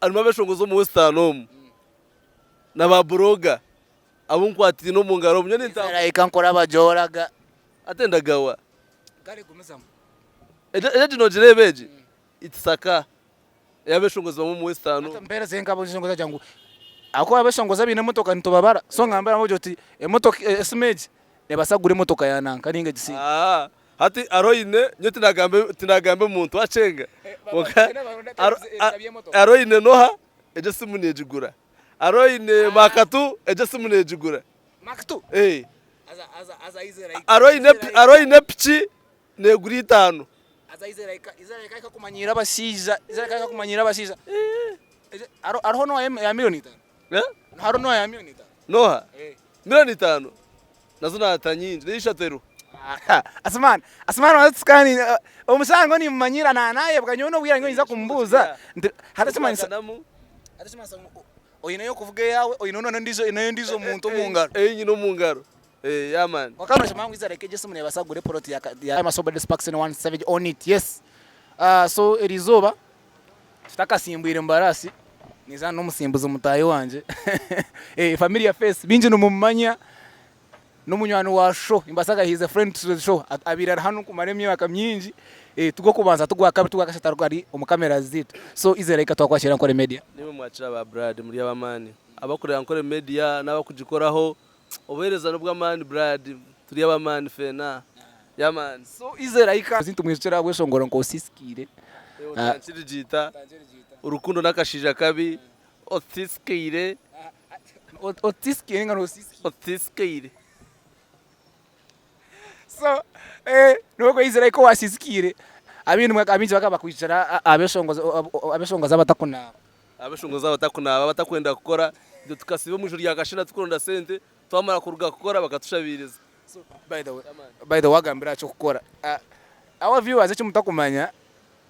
Harimu abeshongozi omu Western omu na ba buroga abu nkwatiine omu ngaro omu. Nyowe nintambura. Like nkurabagyoraga. Ate ndagawa. Kare gumizamu. Egyo egi nogireeba egi? It's a car ey'abeshongozi bamwe omu Western omu. Hati mpeereza nk'abeshongozi bagira ngu ahakuba abeshongozi abaine emotoka nitubabara so ngambira ngu oti emotoka esimu egi nebaasa kugura emotoka ya nanka ninga egisinga. Aah hati hariho oine nyowe tinagambe tinagambe muntu wakyenga kwonka hariho oine noha egyo esimu negigura hariho oine mark two egyo esimu negigura Mark two? Eh. Hariho oine hariho oine piki negura itaano. Noha? Milioni itaano? Nazo naata nyingi, n'eishatu eriho. Asuman, Asuman wanza tusikani omushango nimumanyira na nayebwa nyowe n'obwira nyowe nyinza kumubuuza nti hati ekimanyisa hati ekimanyisa ngu oyineyo okuvuga eyawe oyineyo n'endijo oyineyo endijo muntu omu ngaro. Ei nyine omu ngaro. Eh, yeah man. Kwonka noshoma ngu izareka egyo esimu nebaasa kugura epoloti ya ya I'm a sober Sparks and one savage on it yes uh, so erizooba Tutakasimbwire mbaraasi, ninza n'omusimbuzi mutaahi wangye. Familiar face, baingi nimumumanya, n'omunywani wa show, nimbaasa kugamba he is a friend to the show, abaire ari hanu kumara emyaka mingi, tigw'okubanza, tigwakabiri, tigwakashatu ariko ari omu cameras zaitu. So Israel reka twakwakira Ankole Media. Naimwe mwakire aba Brad muri ab'amaani. Abakureba Ankole Media n'abakugikoraho, obuheereza n'obw'amaani Brad, turi ab'amaani ffena. Yeah man. So Israel tumwijukire ahabw'eshongoro nk'osiisikaire. Otankirigiita, rukundo n'akashaija kabi, otiisikaire. Otiisikaire ninga n'osiisikaire? Otiisikaire. So n'ogwo Israel ku owasiisikaire, abaingi bakaba bakwijukira abeshongozi abatakunaaba. Abeshongozi abatakunaaba, abatakwenda kukora, itwe tukasiiba omu ijuru rya kashenda tukuronda sente, twamara kuruga kukora bakatushabiiriza. By the way, by the way wagambira aha ky'okukora. Our viewers eki mutakumanya,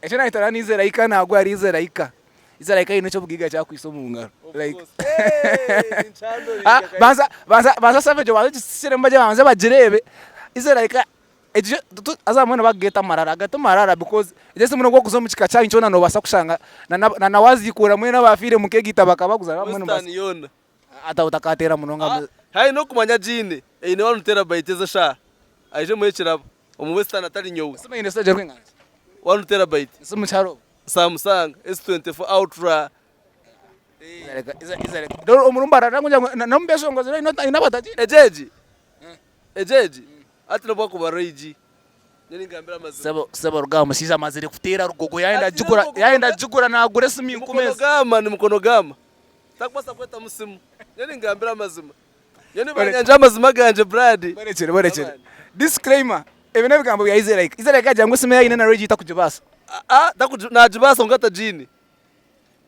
eki nahitana na Izeraika nagwa ahari Izeraika. Izeraika aine eky'obugaiga eki akwaitse omu ngaro. Like banza banza banza Savage obanze ogisisiremu bagye babanze bagireebe. Izeraika egyo haza mbwenu bakugeeta amarara, aga ti marara because egyo esimu nobu okuza omu kika kyanyu kyona nobaasa kushanga na na waziikura mbwenu abafiire mukeegaita bakabaguza mbwenu Western yoona. Ata otakateera munonga Ah, haihi n'okumanya agiine, eine one terabyte ez'eshaaha. Aije muhe ekirabo. Omu Western atari nyowe. Esimu eine storage erikwingana ki? One terabyte. Esimu ki hariho? Samsung S24 Ultra. Omuri Mbarara ngu n'omu Beshongozi haine abatagiine? Egyo egi? Egyo egi? Hati n'obu akuba Ray-G. Nyowe ningambira amazima. Sebo, sebo ruga aha mushaija amazire kuteera rugogo yayenda kugigura, yayenda kugigura nagura esimu ikumi ezi. Ni mukono gama, ni mukono gama. Takubaasa kwetamu simu. Nyowe ningambira amazima. Nyowe nibanyanja amazima gangye Brad. Borekyere, borekyere. Disclaimer, ebi n'ebigambo bya Izeraika. Izeraika agira ngu esimu ei aine na Regi takugibaasa. Ah, takugi, nagibaasa kwonka tagiine.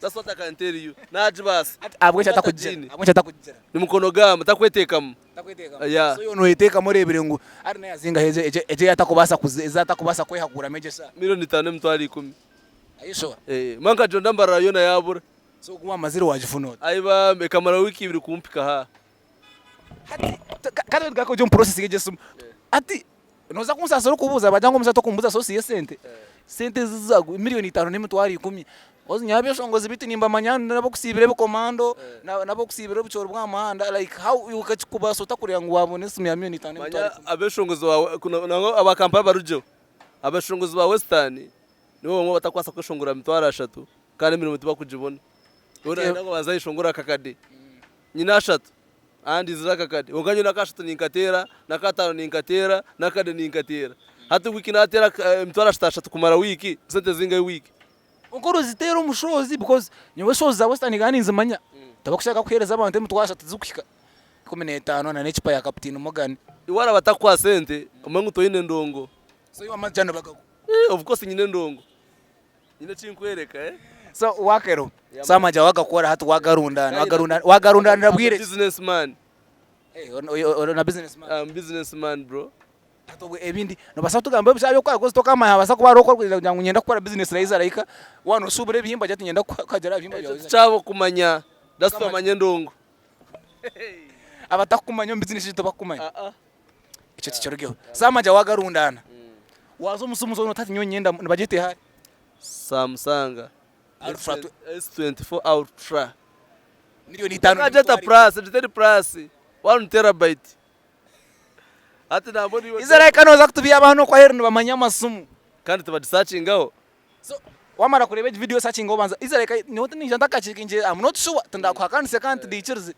That's what I can tell you. Nagibaasa. Ati ahabw'enki Kwonka atakugira? tagiine. Ahabw'enki atakugira? Ni mukono gama, takweteekamu. Takweteekamu. Yeah. So iwe noyeteekamu oreebire ngu ari nayo azingaho egyo egyo egyo ei atakubaasa kuzi ezi atakubaasa kwehaguramu egyo eshaaha. Milioni itaano emitwaro ikumi. Are you sure? Eh, manka Jonda Mbarara yoona yaabura. So ku wamazire wagifuna ota? Ai bambi ekamara wiiki ibiri kumpika ha. Hati ka tugaruke ori omu process y'egyo esimu. Hati noza kunsaasira orikubuuza bagira ngu omusaija tokumbuuza source y'esente. Sente ezi zaawe milioni itaano n'emitwaro ikumi. Coz nyowe abeshongozi beitu nimbamanya n'abokusiibira ebikomando, n'abokusiibira obucoori bw'aha muhanda like how okakikubaasa ota kureba ngu wabona esimu ya milioni itaano n'emitwaro Manya ikumi? abeshongozi ba nangwa aba Kampala barugyeho. Abeshongozi ba Western nibo bamwe abatakubaasa kweshongora mitwaro ashatu. Kandi emirimo tibakugibona. Weena nayenda ngu abanze ayeshongore akakade. Nyine ashatu, ahandi nzire akakade. Kwonka nyowe n'akashatu ninkateera, n'akataano ninkateera, n'akade ninkateera. Hati wiiki naateera emitwaro ashatu ashatu kumara wiiki, sente zingahi wiiki? Kwonka oroziteera omu shows because nyowe shows za Western Uganda ninzimanya. Tibakushaka kuheereza abantu emitwaro ashatu tizikuhika 15 na n'ecupa ya Captain Morgan. Iwe araba atakuha sente, omanye ngu toine ndongo. So iwe amagye nibagakuha? Of course nyine endongo. Nyine eki nkwereka eh. So wakero so amagye wagakora hati wagarundana wagarundana wagarundanira bwire ki? Business man. Eh, ori na business man. I'm business man bro. Hati obwe ebindi nobasa kutugamba ebishaaha byokukora coz tokamanya habasa kuba hariho oku orikugira ngu niinyenda kukora business na Israel waaba noshubura ebihimba gira oti niinyenda kugira aha bihimba Ekyo byawe. tikyabo kumanya just bamanye endongo. Abatakukumanya omu business egyo tibakukumanya. Ah ah. Ekyo tikirugeho. So amagye wagarundaana. Waaza omu simu zoona oti hati nyowe niinyenda nibagyeta ehaari? Samusanga. Ultra S24 Ultra. Milioni itaano Jeta plus, jeta plus. 1 terabyte. Hati nambona iwe. Israel kanoza kutubya abantu okwa heru nibamanya amasimu. Kandi tibagisakingaho. So wamara kureba egi video searching obanza Israel ka niho ninja ntakakikinje I'm not sure tindakuhakanise kandi tindikirize.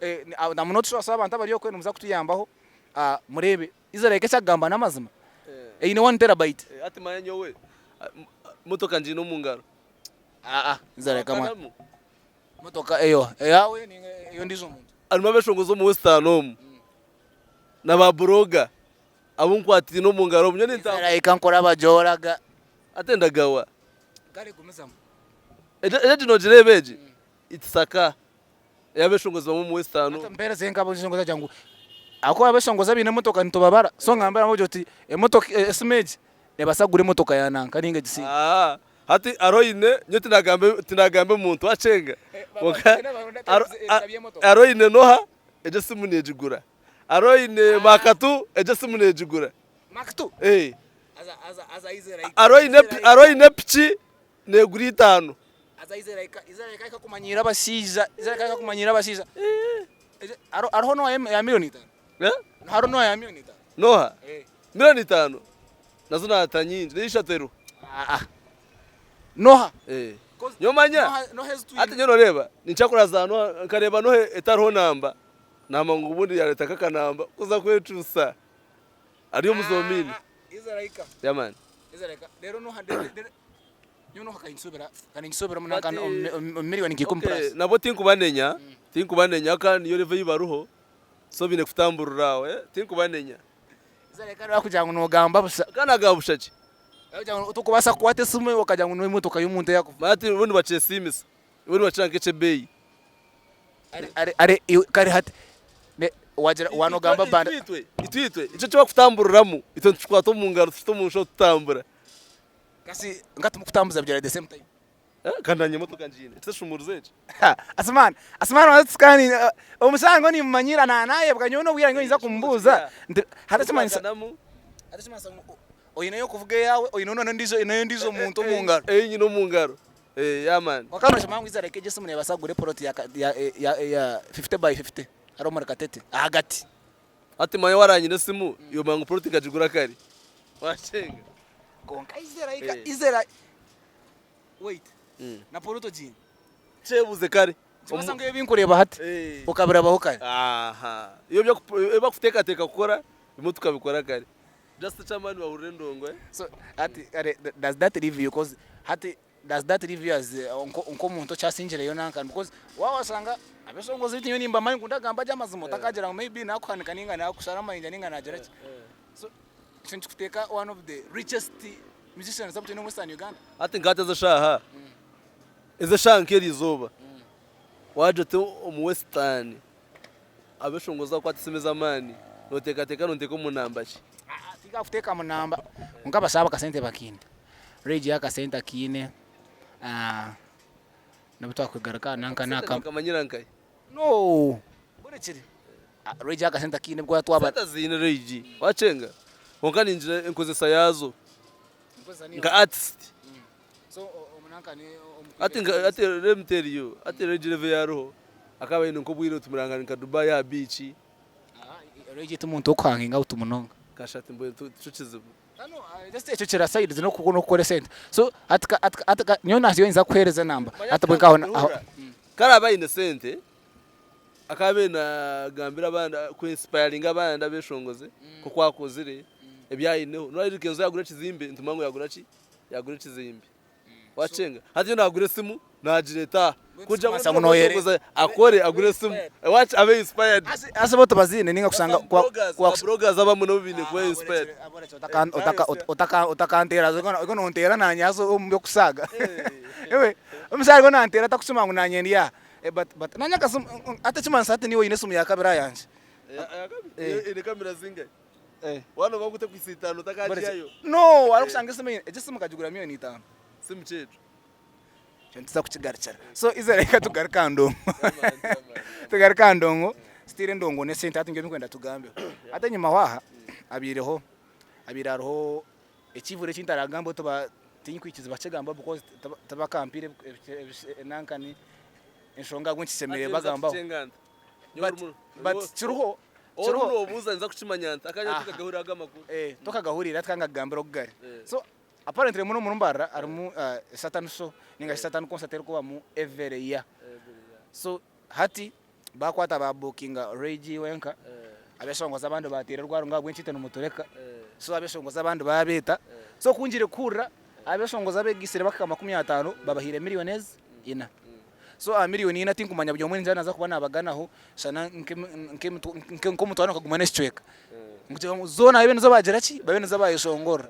Eh, I'm not sure so abantu abari okwe nimuza kutuyambaho ah, murebe Israel ka ekyakugamba n'amazima. Eine 1 terabyte. Hati manya nyowe motoka ngiine omu ngaro. Ah ah Israel ka mwana. Motoka eyo eyawe ninga ey'ondiijo muntu? Harimu abeshongozi omu Western omu na ba buroga abu nkwatiine omu ngaro omu. Nyowe nintambura. Israel nkora abajooraga. Ate ndagawa. Kare gumizamu. Egyo egi nogireeba egi? It's a car ey'abeshongozi bamwe omu Western omu. Hati mpeereze nk'abeshongozi agira ngu ahakuba abeshongozi abaine emotoka nitubabara so ngambira ngu oti emotoka esimu egi Nebaasa kugura emotoka ya nanka ninga egisinga. Aa hati hariho oine nyowe tinagambe tinagambe muntu wakyenga kwonka hariho oine noha egyo esimu negigura hariho oine mark two egyo esimu negigura Mark two? Eh. Hariho oine hariho oine piki negura itaano. Ikakumanyiira abashaija ikakumanyiira abashaija hariho noha ya milioni itaano? Hariho noha ya milioni itaano? Noha? Milioni itaano nazo naata nyingi n'eishatu eriho. Noha? Nyowe manya hati nyowe noreeba ninkira kurora za noha nkareeba noha etariho namba namba ngu obundi yareeta nk'akanamba kuza kwecuusa ari omu zomiini. Yeah man. Nabwo tinkubanenya tinkubanenya kandi niyo level ei bariho so baine kutamburira aho tinkubanenya. Kare bakugira ngu nogamba busha. Ka nagamba busha ki? Bakugira ngu tokubaasa kukwata esimu okagira ngu n'emotoka y'omuntu eyakuvuga. Manya hati bo nibakyesiimisa, bo nibakira nk'eky'ebeeyi. Are kare hati wagira waaba nogamba banda. Itwe itwe ekyo eki bakutamburiramu itwe nitukikwata omu ngaro tukita omu nshaho tutambura. Kasi nka timukutambuza bigyere at the same time. Kandi nanye emotoka ngiine. Eki teshumuruzo eki. Asuman, Asuman waza tusikani omushango nimumanyira na nayebwa nyowe nobwira nyowe nyinza kumubuuza nti hati ekimanyisa hati ekimanyisa ngu oyineyo okuvuga eyawe oyineyo n'endijo oyineyo endijo muntu omu ngaro. Ei nyine omu ngaro. Yeah man. Kwonka noshoma ngu Israel egi esimu nebaasa kugura epoloti ya ya ya 50 by 50 hariya omuri Katete ahagati. Hati manya waranyine esimu yomanya ngu poloti nkagigura kare. Wakyenga. Kwonka Israel Israel Wait, na poroto ogiine? Kyebuuze kare. Nikimanyisa ngu ebi nkureeba hati okabirabaho kare? Aha. Ebi barikuteekateeka kukora ebimwe tukabikora kare. Just eky'amaani bahurira endongo. So hati kare does that leave you coz hati does that leave you as nk'omuntu okyasingireyo nanka because waaba washanga abeshongozi beitu nyowe nimbamanya ngu ndagamba gye amazima otakagira ngu maybe nakuhanika ninga nakushara amayinja ninga nagira ki. So ekyo nikikuteeka one of the richest musicians abu twine omu Western Uganda. Hati nka hati ezi eshaaha, ezi eshaaha nk'eri izooba, waagira oti omu Western abeshongozi abakukwata esimu ez'amaani, nooteekateeka nonteeka omu namba ki? Tinkakuteeka mu namba kwonka abashaho akasente bakaine. Rage akasente akaine, n'obu twakugaruka nanka Akasente nookamanyira nkahi? No! Borekire. Rage akasente akaine bwa twaba. Sente aziine Rage wakyenga kwonka ningira enkozesa yaazo nka artist. Hati nka hati let me tell you hati Rage level eyi ariho akaba aine nk'obwire tumurangane nka Dubai aha beach. Rage ti muntu w'okuhanginga out munonga. Kasha ati mbwenu tikyo kizibu. Just ekyo kiri aside n'okukora esente. So hati hati nyowe naaza kukuheereza enamba hati bwe nkaho aho. Ku araabe aine sente akaba abaire nagambira abandi ku inspiringa abandi abeshongoze nk'oku akozire ebi aineho. Noreeba Kenzo yagura ekizimbe nitumanya ngu yagura ki? Yagura ekizimbe. Wakyenga? Hati yoona yagura esimu nagireeta aha kugira ngu ondiijo akore agure esimu abe inspired. Haza bo tibaziine ninga kushanga Ba bloggers abamwe nabo baine kuba inspired. Otakanteera haza nonteera nanye haza omu by'okusaaga. Omushaija ariho nanteera atakushuma ngu nanye ndi aha. But but nanye akasimu hati ekimanyisa hati niiwe oine esimu ya kabiri aha yangye. Eine kamera zingahi? Waaba nooba ngu tekuhitsya itaano otakagihayo. No arikushanga esimu eine egi esimu nkagigura miriyoni itaano. Simu ki egyo? Ekyo nituza kukigarukira. So Israel reka tugaruke aha ndongo. Tugaruke aha ndongo, still endongo n'esente hati nibyo ndikwenda tugambeho. Hati enyima aho aha habaireho habaire hariho ekivure eki ntaragambeho tuba. Tinkwikiriza bakigamba because tibakampiire nankani enshonga ahabw'enki kishemereire bagambaho. But but kiriho kiriho. Ou noobuuza ninza kukimanya nta? Akanya Aha. tikagahurira ago amakuru. Eh, tokagahurira hati ka ngakugambire oku gari. Eh. So apparently muno omuri Mbarara harimu Satan show ninga shi Satan concert erikubamu every year. So hati Baakwata baabukinga Ray G wenka, abeshongozi abandi baateera orwari ngu ahabw'enki itwe nimutureka, so abeshongozi abandi baabeeta. So ku ngiire kuhurira, abeshongozi abeegaitsire bakahika 50 babahaire miriyoni ezi ina. So aha miriyoni ina tinkumanya buri omwe ningira naaza kuba naabaganaho shana nk'omutwaro nka gumwe n'ekicweka. Kugira ngu zoona babe nizo baagira ki, babe nizo baayeshongorera.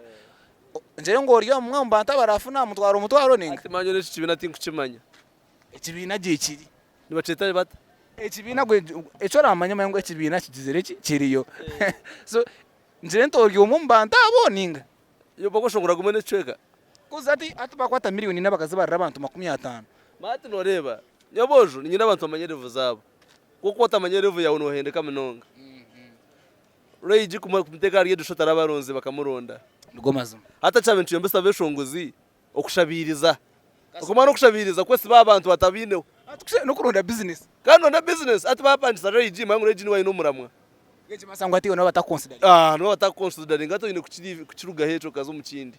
Ngire ngu ori omwe omu bantu abaraafune aha mutwaro mutwaro ninga? Hati manya eki kibiina tinkukimanya. Ekibiina gye kiri. Nibakyeta bata? Ekibiina gwe eki oramanya omanye ngu ekibiina kigizire ki? Kiriyo. So ngire nti ori omwe omu bantu abo ninga? Iwe bakweshongora gumwe n'ekicweka. Coz hati hati bakwata miriyoni ina bakazibarira abantu 50. Hati noreeba nyowe aboojo niinyenda abantu bamanye level zaabo. Kwonka watamanya level yaawe nohendeka munonga. Ray G kumuteeka ahari Edusho tarabaronze bakamuronda. Nigo mazima. Hati ekyabaire nikiyombesa abeshongozi Okushabiiriza. Okumara n'okushabiiriza kwesiba abantu batabaineho. N'okuronda bizinesi. Kandi ronda bizinesi. Hati baapangisa Ray G, manya ngu Ray G niwe aine omuramwa. Nikimanyisa ngu hati iwe nibo batakukonsidaringa. Ah, nibo batakukonsidaringa. Hati oine kukirugaho ekyo okaza omu kindi.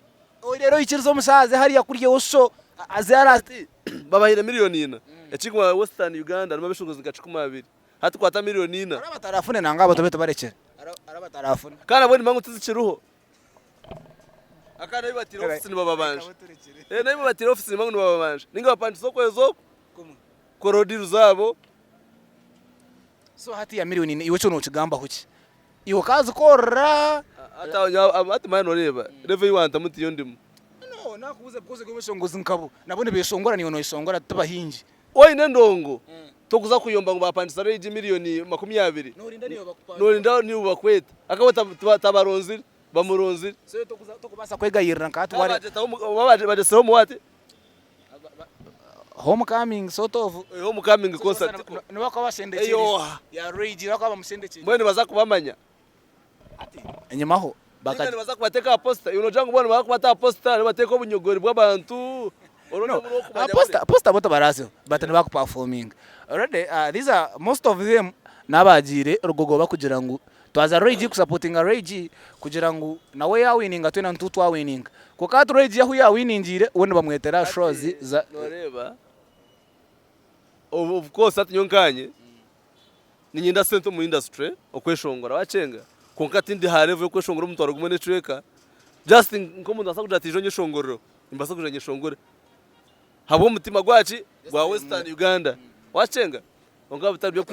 Reero oikirize omushaija aze hariya kurya osho, aze hariya. Hati babahaire miriyoni ina. Ekirikumara Western Uganda harimu abeshongozi nka 200. Hati kwata miriyoni ina. Hariho abatarafune nangwa abo tube tubarekyere. Hariho abatarafune. Kandi nabwo nimanya ngu tizikiriho. Akana ahi batiire ofisi nibababanja. Eh, nahi batiire ofisi nimanya ngu nibababanja. Ninga bapangisa okwezi oku kukora deal zaabo. So hati ya miriyoni ina iwe ekyo nokigambaho ki? Iwe okazikorera? Hati aho nyowe hati manya noreeba level ei wantamu tiyo ndimu. No, nakubuuza because abeshongozi nkabo nabo nibeshongora naiwe noyeshongora tibahingi. Oine endongo tokuza kuyomba ngu bapangisa regi miriyoni 20. Norinda niiwe bakweta. Akaba tabaronzire. Bamuronzire. So tokubaasa kwegayirira nka hati ware. Bagyesireho omu what? Home coming sort of. Home coming concert. Nibo bakuba bashendekyerize. Ya Ray-G bakuba bamushendekyerize. Mbwenu nibaza kubamanya. Enyimaho. Ninga nibaza kubateeka aha poster. Iwe nogira ngu boona nibaza kubata aha poster nibateeka obunyogori bw'abantu. No, poster, poster bo tibarazeho but nibakuperforminga. Already these are most of them n'abagiire Rugogoba kugira ngu Twaza Ray G kusapotinga Ray G kugira ngu nawe yawininga twena nituba twawininga. Kwonka hati Ray G ahu yawiningiire we nibamwetera aha shows za. Noreeba of course hati nyowe nkanye niinyenda sente omu industry okweshongora wakyenga kwonka tindi ha level yokweshongora omutwaro gumwe n'ekicweka just nk'omuntu nabaasa kugira ati ijo onyeshongoreho nimbaasa kugira nyeshongore habw'omutima gwaki gwa western Uganda wakyenga. Kwonka bitari byo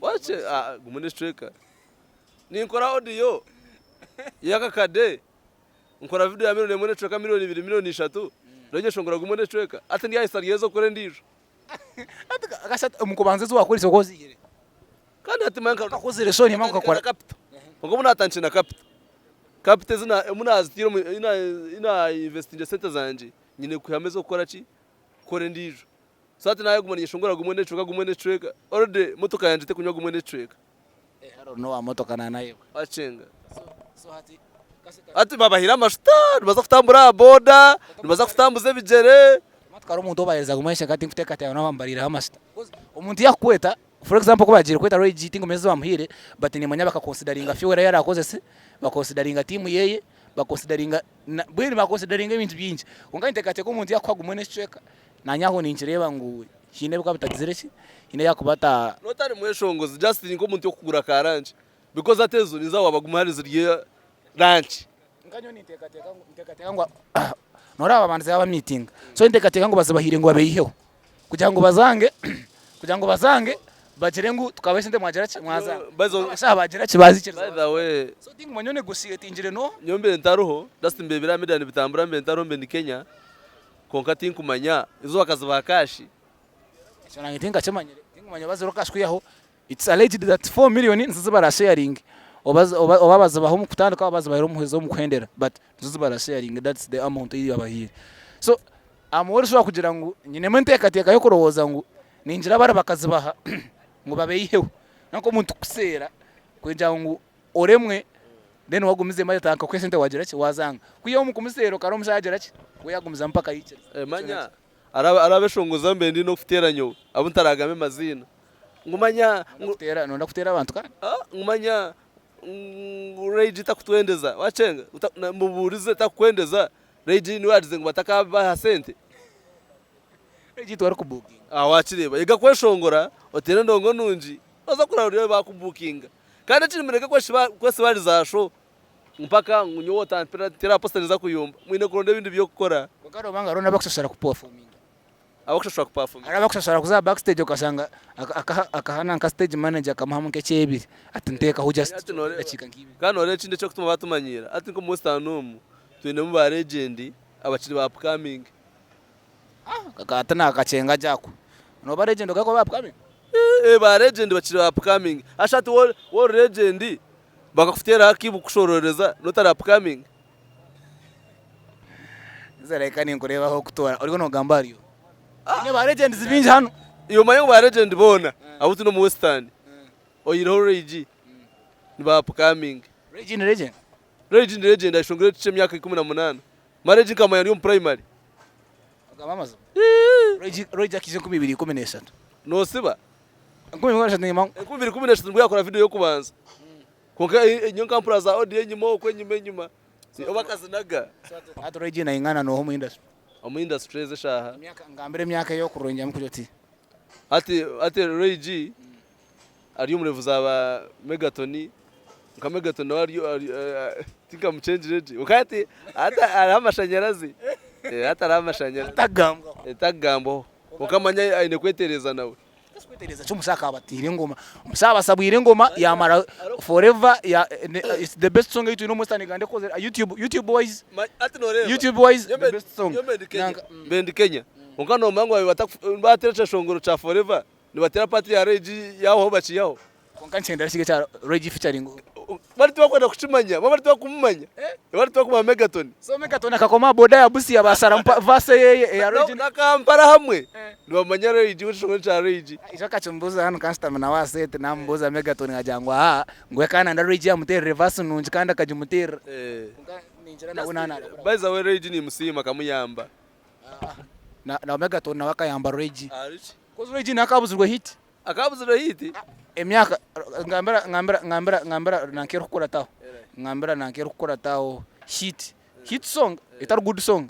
Wakye ah, gumwe n'ekicweka. Ninkora audio y'akakade, nkora video ya milioni emwe n'ekicweka, milioni ibiri, milioni ishatu, reero nyeshongora gumwe n'ekicweka. Hati ndyahisa ryeza okore endiijo. Omu kubanza ezi wakoresa okaba ozihire? Kandi hati manya nka Okakozire so niiwe okakora. Capital. Kwonka obu naatandikire na capital, capital ezi na obu naazitiire omu ei na investingire sente zangye, nyine kwihamu ez'okukora ki? Kukora endiijo. So hati nayaguma ninyeshongora gumwe n'ekicweka gumwe n'ekicweka already motoka yangye tekunywa gumwe n'ekicweka. Harold n'owa motoka nanayebwa. Wakyenga. Hati babahaire amashuta nibaza kutambura aha boda, nibaza kutambuza ebigyere. Motoka hariho omuntu ou baheereza gumwe n'ekicweka tinkuteekateeka ngu nawe bamubariireho amashuta. Omuntu yakukweta for example ku bagiire kweta Ray G tingumanya ezi bamuhaire but nimanya bakaconsideringa fuel ei araakozese, baconsideringa tiimu yeeye, baconsideringa mbwenu baconsideringa ebintu bingi. Kwonka ninteekateeka omuntu yakuha gumwe n'ekicweka Naanye aho ninkireeba ngu haine ebikuba bitagizire ki, haine ebi arikuba ata. N'otari mweshongozi just nk'omuntu orikugura ka lunch because hati ezo nizo wabaguma hare ziri lunch. Nka nyowe ninteekateeka ngu ninteekateeka ngu noreeba babandize baaba meetinga so ninteekateeka ngu bazibahaire ngu babeiheho kugira ngu bazange kugira ngu bazange bagire ngu tukabaha esente mwagira ki mwazanga abashaho bagira ki bazikiriza By the way. So tingumanya nyowe negotiatingire n'oha. Nyowe mbaire ntariho just mbeebire aha media nibitambura mbaire ntariho mbaire ndi Kenya. Kwonka tinkumanya ezo bakazibaha cash. Ekyo nanye tinkakimanyire, tinkumanya oba ziriho cash kwihaho it's alleged that 4 million nizo zibara sharing oba oba bazibaha omu kutandika oba bazibahire omu kuhendera but nizo zibara sharing that's the amount ei babahaire. So I'm worried sure kugira ngu nyinemu enteekateeka y'okurowooza ngu ningira bari bakazibaha ngu babeiheho nanka omuntu kukuseera kugira ngu oremwe. Then wagumizemu ayetandika kukuha esente wagira ki? Wazanga. Kwihaho omu kumuseera okara omushaija agira ki? We yagumizamu mpaka yaikiriza. Manya hariho abeshongozi abu mbaire ndi n'okuteera nyowe abu ntaragambe maziina. Ngu manya ngu. Noyenda kuteera abantu kandi? Ngu manya ngu Regi takutwendeza wakyenga mubuurize takukwendeza Regi niwe yagize ngu batakabaha sente. Regi itwe arikubukinga. Aha wakireeba yega kweshongora oteere endongo nungi oze kuraba oriyo bakubukinga kandi ekindi mureke kwesiba ahari za show mpaka ngu nyowe otampira nteera aha poster ninza kuyomba mwine kuronda ebindi byokukora. Kwonka nooba ngu hariho n'abakushashura kuperforminga. Abakushashura kuperforminga. Hariho abakushashura kuza aha backstage okashanga akaha nanka stage manager akamuhamu nk'ekyebiri ati nteekaho just edakiika nk'ibiri. Kandi nooreeba ekindi ekirikutuma batumanyiira hati nk'omu Western omu twinemu ba legend abakiri ba upcoming. Ati nakakyenga gye ako. Nooba legend okakuba ba upcoming? Eeh ba legend bakiri ba upcoming. Hasha hati waaba ori legend bakakuteeraho akiibo kukushorooreza n'otari upcoming? Nze reka ninkureeba ahu orikutoora. Oriyo noogamba ahari oha? Twine ba legends baingi hanu. Iwe omanye ngu ba legend boona abu twine omu Western oyihireho Ray G ni ba upcoming. Ray G ni legend? Ray G ni legend ayeshongwire ekyo ky'emyaka 18. Mara egi nkamanya ndi omu primary. Ogamba amazima? Roy Jack aija 2013. Nosiba? 2013 niinyima. 2013 nibwo yakora video y'okubanza. Kwonka nyowe nkampurira za audio enyima okwo enyima enyima. Oba akazinaga. Hati Roy G naingana nooha omu industry? Omu industry ezi eshaaha. Ngambira emyaka ei orikurongyeramu kugira oti. Hati hati Ray G ari omu level za ba Megatoni, nka Megatoni nawe ari ari tinkamukyengire gye kwonka hati hati hariho amashanyarazi, hati hariho amashanyarazi. Takugambwaho. Takugambwaho kwonka manya aine kwetereeza nawe. Kwetereeza ki omushaija akaba ateire engoma, omushaija abasabwire engoma yamara forever it's the best song ei twine omu Western Uganda ekozire YouTube YouTube wise YouTube wise the best song. Mbe ndi Kenya kwonka nomanya ngu bateera ekyeshongoro kya forever nibateera part ya Ray G yahwaho bakiihaho. Kwonka nikyenda kiri ekya Ray G featuring who? Bari tibakwenda kukimanya, bo bari tibakumumanya, bari tibakumanya Megatoni. So Megatoni akakoma aha boda ya Busia basaramu verse eyeye eya Ray G. Na Kampala hamwe nibamanya Ray G, ekishongoro kya Ray G. Ijo akakimbuuza hanu kanshutami nawe aha set namubuuza Megatoni nkagira ngu ahaa ngu we kandi nayenda Ray G amuteerere verse nungi kandi akagimuteerera. Kwonka ningira nawe naaba narakora. By the way Ray G nimusiima akamuyamba. Na Megatoni nawe akayamba Ray G. Ahari ki? Coz Ray G nawe akabuzirwe hit. Akabuzirwe hit? Emyaka ngambira ngambira ngambira ngambira nanka erikukurataho ngambira nanka erikukurataho hit hit song etari good song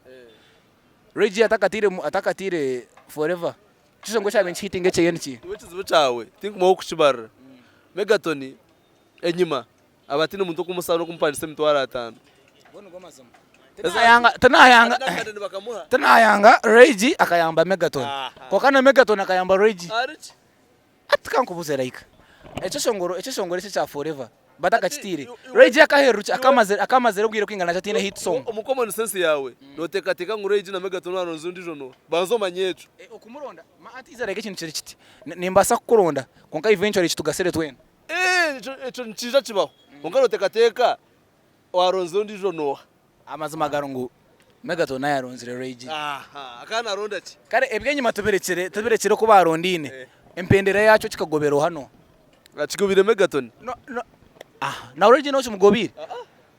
Ray G atakatiire atakatiire forever ekishongore ekyabaire nikihitinga ekyeye nikiiha? Iwe ekizibu kyawe tinkumanya ow'okukibarira. Megatoni enyima aba ataine muntu w'okumushaba n'okumupangisa emitwaro ataano. Tinayanga tinayanga Ray G akayamba Megaton kwonka na Megaton akayamba Ray G. Hati kankubuze like ekyeshongoro ekyeshongoro eki ekya forever batakakitiire Ray G akahererukye akamazire akamazire obwire kwingana ki ataine hit song. Omu common sense yaawe noteekateeka ngu Ray G na Megaton baronzire ondiijo n'oha? Banza omanye ekyo. Okumuronda hati like ekintu kiri kiti nimbaasa kukuronda kwonka eventually kitugasire twena. Ekyo nikiija kibaho kwonka noteekateeka Owaronzire ondiijo n'oha? Amazima gari ngu Megaton nawe yaronzire Ray G. Aha, akaba naronda ki? Kare eby'enyima tubirekire, tubirekire oku barondaine. Empendera yakyo kikagobera oha n'oha? Kigobire Megaton. No, no, aha, na Ray G nawe kimugobiire.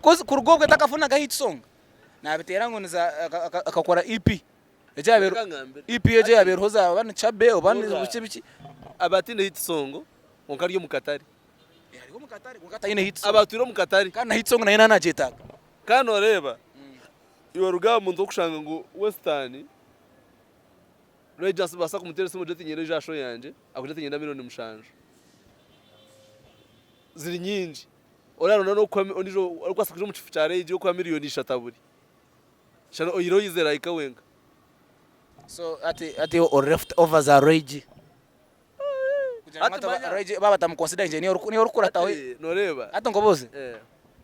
Coz kuruga obwe takafunaga hit song. Nabiteera ngu niza akakora EP. Egyo yabaire Reka ngambire. EP egyo yabaire za oba ni Chabe oba ni Hurra. biki biki. Aba ataine hit song kwonka ari omu katare. Ari omu katare kwonka ataine hit song. Aba atwire omu katare. Kandi na hit song nayo naaba nagyetaaga. Kandi nooreeba iwe ruga aha muntu orikushanga ngu Western Rangers babaasa kumuteera esimu ogire oti nyine ejo aha show yangye akugire ati niinyenda milioni mushanju. Ziri nyingi. Oriya naronda n'okuha ondiijo orikubaasa kwija omu kifo kya Regi okuha milioni ishatu aburi. Shana oyihireho oyizere ahika wenka. So hati hati ori left over za Ray G. Kugira ngu Hati hati manya- Ray G baaba batamuconsideringe niiwe oriku niiwe orikukurataho. Hati noreeba. Hati nkubuuze, Eh,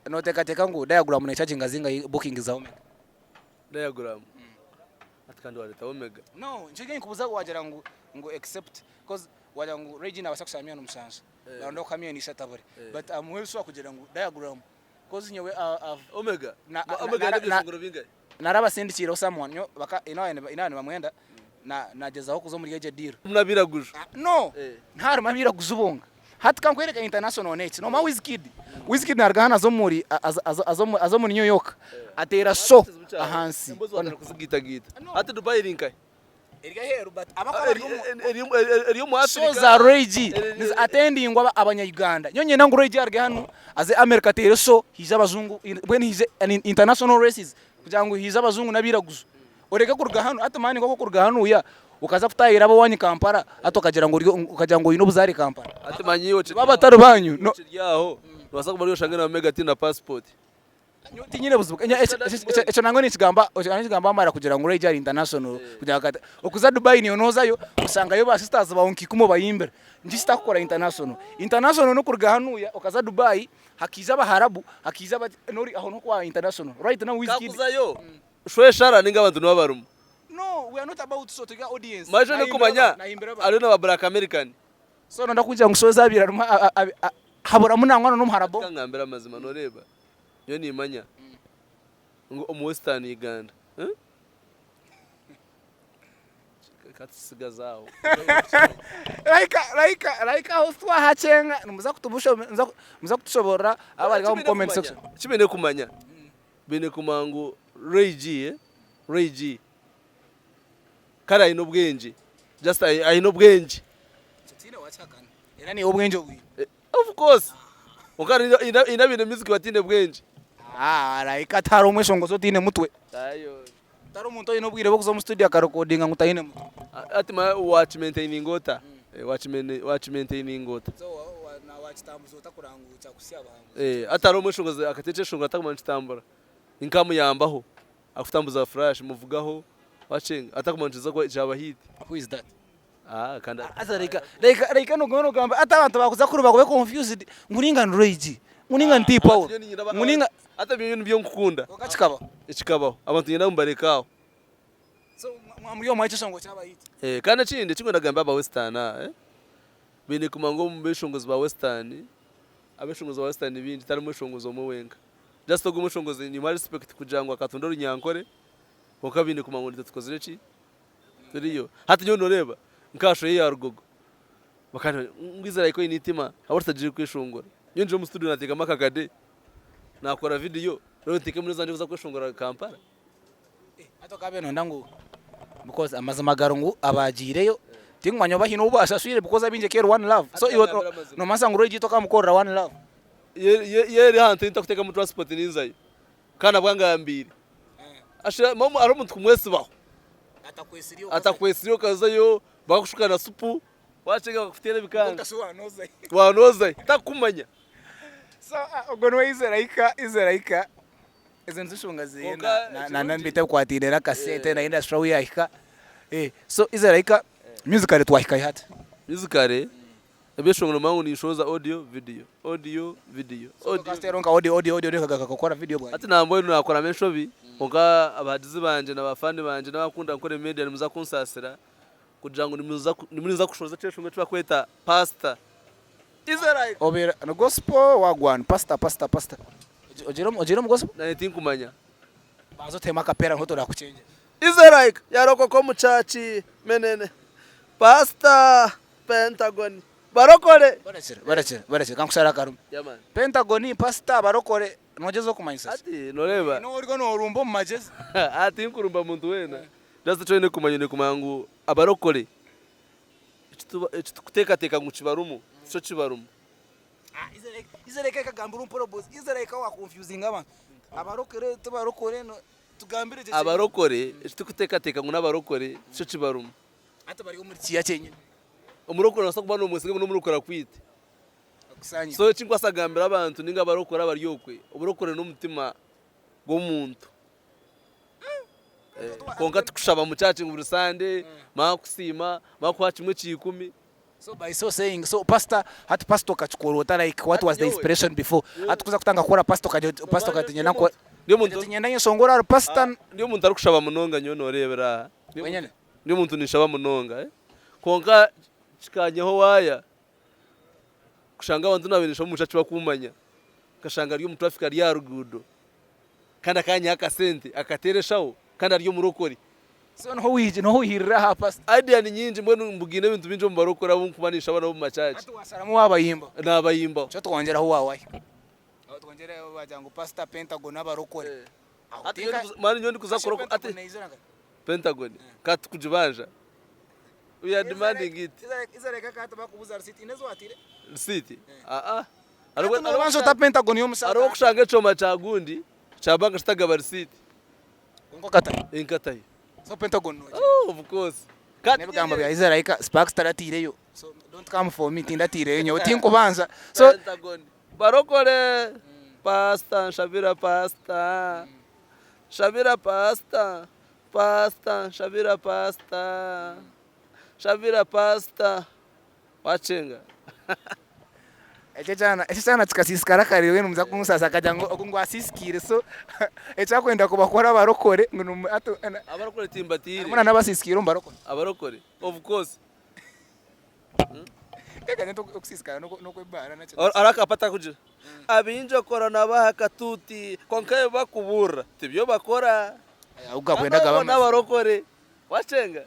noteekateeka ngu Diagram necharginga zingahi booking za Omega? Diagram. Hati kandi wareetaho Omega. No, nikyo nkubuuza wagira ngu ngu except coz wagira ngu Ray G nabaasa kushaba milioni mushanju, naronda kuha milioni ishatu abure. But amuhe sure kugira ngu Diagram Coz nyowe Omega Omega aine ebyeshongoro bingahi? Narabasindikiireho someone nyowe baka inaaba nibamwenda nagyezaho kuza omuri egyo deal. Harimu n'abairaguju? No! Tiharimu abairaguju bonka. Hati kankwereke international neki. Nomanya Wizkid? Wizkid naruga hanu aza omuri aza omuri New York ateera show ahansi. Embozi watandika kuzigaitagaita. Hati Dubai eri nkahi? Eri aheeru but abakuba bari omu Eri omu Show Africa. za Ray G nizi attendingwa abanya Uganda. Nyowe niinyenda ngu Ray G aruge hanu aze America ateere show haije abajungu mbwenu haije international races kugira ngu haije abajungu n'abairaguju. Oreke kuruga hanu hati mani nk'oku orikuruga hanuya okaza kutaahirira ab'owaanyu Kampala hati okagira ngu ori okagira ngu oine obuzaare Kampala. Hati manya iwe okiri Baaba batari baanyu no. Okiri aho nobaasa kuba ori oshange na Omega tihaine na passport. Nyowe tinyine buzibu ekyo nangwa ninkigamba ekyo ninkigamba wamara kugira ngu Ray ari international kugira ngu okuza Dubai niiwe nozayo oshangayo ba sisters baawe nka ikumi obahimbira. Nikyo ekitarikukora international. International n'okuruga hanuya okaza Dubai hakaija abaharabu hakaija abaki nori aho niho orikuba international. Right now Wizkid. Kakuzayo Shweshara ninga abantu nibo barimu. No we are not about show turi audience. Manya eki orikumanya hariyo naba black American. So noyenda kugira ngu show ezabaire harimu haburamu nangwa na n'omuharabu omwe. Reka ngambire amazima noreeba nyowe nimanya ngu omu western Uganda reka tutsigaze aho. Like like like aho twahakyenga nimuza kutushoborora abari omu comment section. Eki baine kumanya Baine kumanya ngu Ray G, Ray G kare aine obwengye, just aine obwengye. Era niiwe obwengye obwine. Of course, kwonka haine abaine music bataine bwengye. Like tihariho omweshongozi otaine mutwe. Tihariho omuntu oine obwire bw'okuza omu studio akarekodinga ngu taine mutwe. Hati manya wakimaintaininga ota? Wakimaintaininga ota? Hati hariho omweshongozi akateera ekyeshongoro atakumanya nikitambura, nkamuyambaho akutambuza flash muvugaho wakyenga atakumanya nikiza kuba kyaba hit. Who is that? Haza reka reka reka noguma nogamba hati abantu bakuza kureeba babe confused ngu ninga ni Ray G ngu ninga ni T Paul ngu ninga. Hati ebyo nibyo nkukunda. Kwonka kikabaho. Kikabaho abantu niinyenda ngu mbareke aho. So muri omwe ekyeshongoro kyaba hit. Kandi ekindi eki nkwenda kugambira aba western aha. Baine kumanya ngu omu beshongozi ba western, abeshongozi ba western ni baingi tiharimu mweshongozi omwe wenka. Just ogwo omweshongozi nimuha respect kugira ngu akatunda orunyankore kwonka baine kumanya ngu nitwe tukozire ki? Turiyo. Hati nyowe noreeba nka show ye ya Rugogo bakandeba ngu Israel ku oine eitima ahabwaki otagiire kweshongora? Nyowe ngiire omu studio nateekamu akakade nakora video reero nteekemu n'ezangye kuza kweshongora Kampala. Hati okaabaire noyenda ngu because amazima gari ngu abaagiireyo tinkumanya oba haine ou baashashwire because abaingi eka eri one love so iwe noomanyisa ngu Roy tokamukorera one love. Ye eri ahantu ei ntarikuteekamu transport ninzayo kandi nabwo angambiire. Hariho omuntu kumwesibaho atakwesireyo okazayo bakakushuka na supu waakyenga bakakuteera ebikanga waanozayo takukumanya. So ogwo niwe Israel Israel. Ezo nizo nshonga zeye Kwonka na ekirungi- na nibita bikwataine n'akasente na industry ahu yahika. So Israel musically twahika hi hati? Musically, ebyeshongoro nimanya ngu ninshohoza audio, video, audio, video, audio. Okasiteera nka audio audio audio okagaruka kukora video bwanyima. Hati nambwenu nakoramu enshobi kwonka abahagizi bangye na ba fan bangye n'abakunda nkore media nimuza kunsaasira kugira ngu nimuza nimuza kushohoza ekyeshongoro eki barikweta pastor. Israel! Obeire ni gospel wagwan pastor pastor pastor. Ogiire ogiire omu gospel? Nanye tinkumanya. Banza otemu akapera niho turakukyengera. Israel yarokoka omu church menene pastor pentagon barokore. Barekire barekire barekire kankushare akarumi. Yeah man. Pentagon pastor barokore nogyezaho kumanyisa ki? Hati noreeba. Noba oriho norumba omu magyezi. Hati tinkurumba muntu weena. Just eki oine kumanya oine kumanya ngu abarokore ekitukuteekateeka ngu kibarumu tikyo kibarumu. Israel ekagambira omu boss Israel wa confusinga abantu abarokore tibarokore tugambire gye Abarokore ekitukuteekateeka ngu n'abarokore tikyo kibarumu. Hati bari omuri kiya kyenyine. Omurokore noobaasa kuba noomwesiga ngu n'omurokore akwite. Akusanye. So eki nkubaasa kugambira abantu ninga abarokore abari okwe, oburokore n'omutima gw'omuntu. Kwonka tikushaba mu church ngu buri Sunday, maakusiima, maakuha kimwe kya ikumi. So by so saying so pastor hati pastor okakikora ota like what was the inspiration before hati kuza kutandika kukora pastor okagira oti pastor okagira oti niinyenda nkore Ndi omuntu niinyenda nyeshongore ahari pastor Ndi omuntu arikushaba munonga nyowe noreebera aha. Wenyine? Ndi omuntu ninshaba munonga eh. Kwonka kikanyihaho waaya kushanga abantu naabaire ninshaba omu church bakumanya nkashanga ari omu traffic ari aha ruguudo kandi akanyiha akasente akateera eshaho kandi ari omurokore. So niho wihire niho wihirira aha pastor. Idea ni nyingi mbwenu mbugiine ebintu bingi omu barokore abu nkuba ninshaba nabo omu ma church. Hati washaramu wabayimbaho. Nabayimbaho. Nikyo twongyeraho wawahika. Aho twongyeraho wagira ngu pastor Pentagon abarokore. Aho Hati tinka mani nyowe ndikuza Pentagon ati neizira nka. Pentagon ka tukugibanja. We are demanding it. Izareka ka tubakubuza receipt ine ezwatire. Receipt? Ah ah. Hati nobanza ota Pentagon y'omusaada. Hariho okushanga ekyoma kya gundi kya banka kitagaba receipt. Kwonka okatayo. Nkatayo. So Pentagon nogira. Oh, of course. Kati N'ebigambo bya Izareka Sparks taratiireyo. So don't come for me tindatiireyo nyowe tinkubanza. So Pentagon. Barokore. Pastor nshabira pastor. Nshabira pastor. Pastor nshabira pastor. Nshabira pastor. Wakyenga. Ekyo ekyana ekyo ekyana kikasiisikara kare mbwenu nimuza kunsaasa akagira ngu ogu ngu asiisikiire so eki arikwenda kubakora abarokore ngu nimu hati Abarokore timbatiire. harimu na n'abasiisikiire omu barokore. Abarokore of course. Nteekateeka nti okusiisikara n'okw'ebaara nakyo. Hariho akapata arikugira abaingi okora nabaha akatuuti kwonka ebi bakubuurira tibyo bakora. Ago gakwenda gabe Abo amazima. n'abarokore. Wakyenga?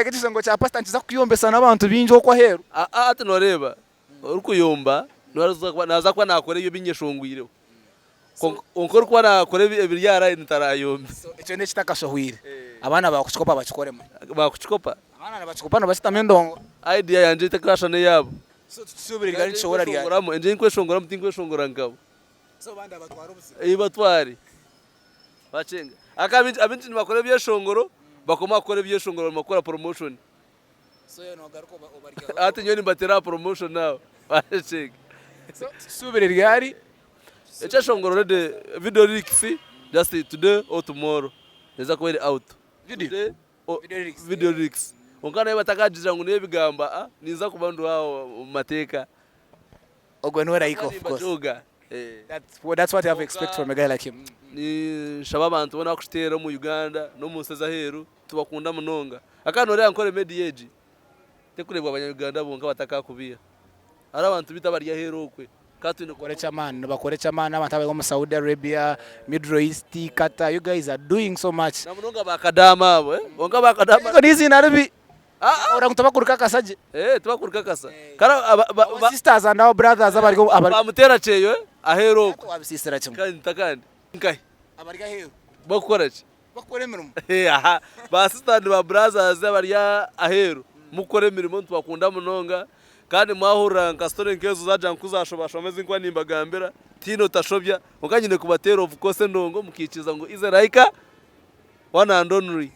Ekishongo kya pasita nikiza kukuyombesa n'abantu baingi okwo aheeru. Hati noreeba orikuyomba naaza kuba naakora ebyo ebi nyeshongwireho. Kwonka orikuba naakora ebiri aha layini tarayombe. Ekyo n'ekitakashohwire. Abaana baakukikopa bakikoremu. Baakukikopa? Abaana nibakikopa nibakitamu endongo. Idea yangye tekuraashusha n'eyaabo. So tutushuubire ryari nikishohora ryari? Enje nkweshongoramu tinkweshongora nkabo. So abandi abatware obuzibu. Batware. Bakyenga. Aka abaingi abaingi nibakora ebyeshongoro bakoma kukora ebyeshongoro barema kukora promotion. So iwe nogaruka oba obaryaho. Hati nyowe nimbateera aha promotion aho. Bakyenga. So tutushuubire ryari? Ekyeshongoro already video lyrics just today or tomorrow neeza kuba eri out. Video? Today or Video lyrics. video lyrics. Kwonka nayo batakagira ngu n'ebigamba ah ninza kuba ndi aho omu mateeka. Ogwo niwe Raika of course. Nimbajoga. Eh. That's, that's what you have expect from a guy like him. Ninshaba abantu boona abakututeera omu Uganda n'omu nsi ez'aheeru tubakunda munonga. Akaba nooreeba nkore media egi terikureebwa abanya-Uganda bonka batakakubiiha. Hariho abantu beitu abari aheeru okwe ka twine Bakora eky'amaani, nibakora eky'amaani abantu abari omu Saudi Arabia, Middle East, Qatar, you guys are doing so much. Na munonga ba kadaama abo eh, kwonka ba kadaama. Eryo n'eiziina ribi. Ah, ah. Ora ngu tibakurikakasa gye. Eh, tibakurikakasa. Kare aba ba Our ba sisters and our brothers abari abari bamutera kyeyo eh, aheeru okwo. Wabisiisira kimwe. Kandi ntakandi. Nkahi? Abari aheeru. Bakukora ki? Bakukora emirimo. Aha, ba sister and ba brothers abari aheeru mukukora emirimo nitubakunda munonga kandi mwahurira nka story nkezo zagira ngu kuzashobashoba ezi nkuba nimbagambira tihaine otashobya kwonka nyine kubateera of course endongo mukiikiriza ngu is a like one and only.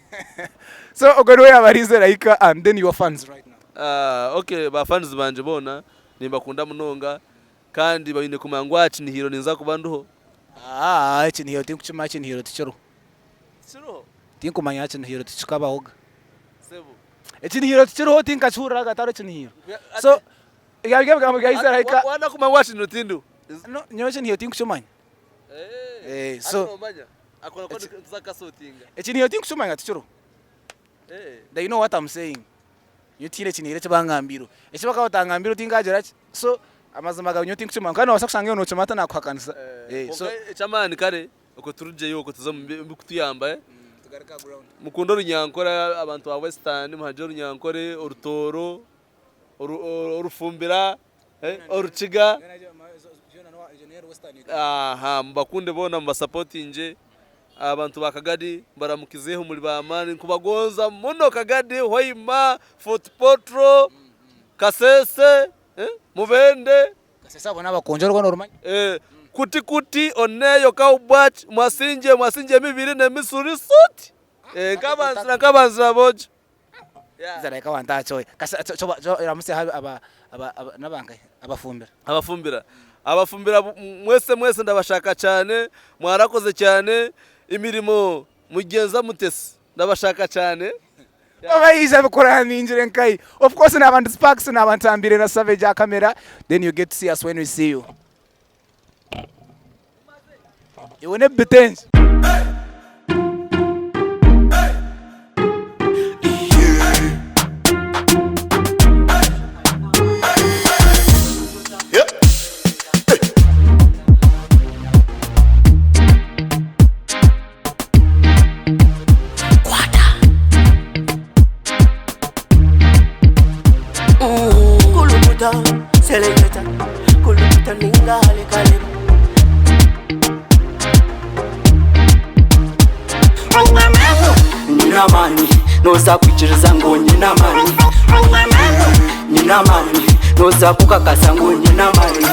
So ogwo niwe yaaba ari Easy Like and then your fans right now. Ah, okay ba fans bangye boona nimbakunda munonga kandi baine kumanya ngu aha kinihiro ninza kuba ndiho. Aah ekinihiro tinkukimanya ekinihiro tikiriho. Tikiriho? Tinkumanya aha kinihiro tikikabahoga. Sebo. Ekinihiro tikiriho tinkakihuriraga tihariho ekinihiro. So byaba biri ebigambo bya Easy Like. Waaba kumanya ngu aha kinihiro tindiho. No, nyowe ekinihiro tinkukimanya. Eh, so nomanya. Ako nako nituza kukasortinga. Ekinihiro tinkukimanya tikiriho. They know what I'm saying. Nyowe tihaine ekinihiro eki bangambiireho. Eki bakaba batangambiireho tinkagira ki? So amazima gaawe nyowe tinkukimanya. Kandi noobaasa kushanga iwe nookimanya tinakuhakanisa. So Kwonka eky'amaani kare okwo turugyeyo okwo tuze omu birikutuyamba. Tugaruke aha ground. Mukunde Orunyankore abantu ba Western muhagire Orunyankore, Orutooro, Orufumbira, Orukiga. Aha mubakunde boona mubasapotingye. Abantu ba Kagadi mbaramukizeho muri b'amaani nkubagonza muno Kagadi, Hoima, Fort Portal, Kasese, Mubende. Kasese abo n'abakonjo orwo norumanya? Kuti kuti, Oneyo, Kaubwach, Mwasingye, Mwasingye emibiri n'emisuri suti. Nkabanzira nkabanzira boojo. Nzareka wantachoya. Kasa ramutsya aba aba n'abankahi abafumbira. Abafumbira. Abafumbira mwese mwese ndabashaka cyane, mwarakoze cyane, imirimo mugenza mutesi ndabashaka cyane. Obaija bikuraningire nkahi. Of course naba ndi Sparks naba ntambire na Savage aha camera then you get to see us when we see you. Iwe n'ebitengi. Nyine amaani, nooza kwikiriza ngu nyine amaani. Nyine amaani, nooza kukakasa ngu nyine amaani.